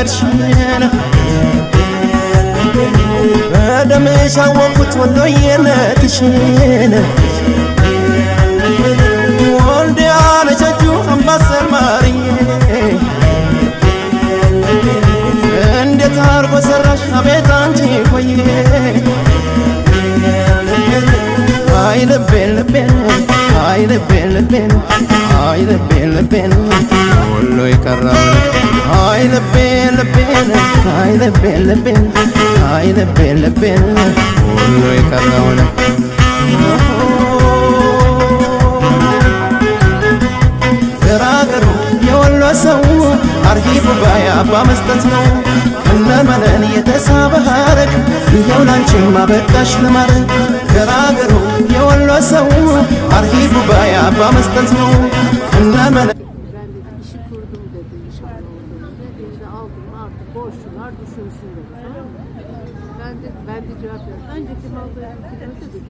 አገርሽን በደምሽ አወቅኩት ወሎዬነትሽን። ወልዲያ ነች አምባሰል ማርዬ፣ እንዴት አርጎ ሰራሽ አቤት አንቺ ቆየ። አይ ልቤን ልቤን፣ አይ ልቤን ልቤን፣ አይ ልቤን ልቤን ወሎ የቀረውን፣ አይ ልቤን ልቤን፣ አይ ልቤን ልቤን፣ አይ ልቤን ልቤን ወሎ የቀረውን። ገራገሩ የወሎ ሰው አርሂቡ ባይ አባ መስጠት ነው። እነመነን የተሳበ ሐረግ ይኸው ላንቺማ በቃሽ ለማረግ። ገራገሩ የወሎ ሰው አርሂቡ ባይ አባ መስጠት ነው። እነመነን Ben dedi işi kurdum dedi inşallah orada dedi. Elini aldım artık borçlular düşünsün dedi. Tamam mı? Ben de cevap verdim. Önceki malda dedi.